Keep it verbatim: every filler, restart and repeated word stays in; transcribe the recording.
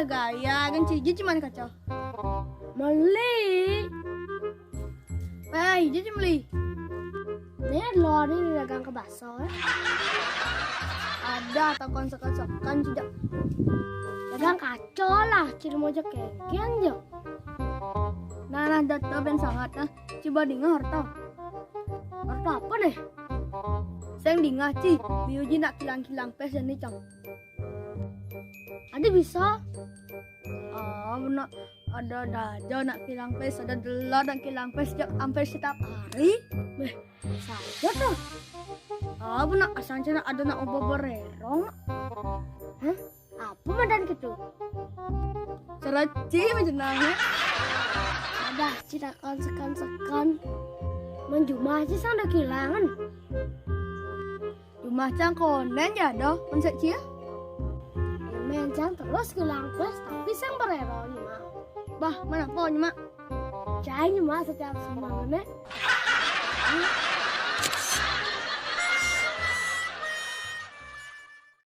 Gaya kan ci, ji cuman kacau. Meli. Weh, ji meli. Nih lo ni dagang ke baso. Ada takon sekan-sekan sejak. Dagang kacau lah, ciri moja keken jo. Nah, nah, dah tahu ben sangat nah. Coba dengar harta. Harta apa nih? Seng dengar ci, diuji nak kilang-kilang pes ni cang. Ada bisa? Ah, benar. Ada daja nak kilang pes, ada dela nak kilang pes sejak hampir setiap hari. Beh, saja tuh. Ah, benar asal cina ada nak ubah bererong. Hah? Apa madan gitu? Cereci menjenang ya. Ada cina kan sekan-sekan. Menjumah aja sana kehilangan. Jumah cang konen ya doh, konsep cia. Mencang terus kehilangan quest tapi sang berero ni mak. Bah, mana po ni mak? Cai ni mak setiap semangat.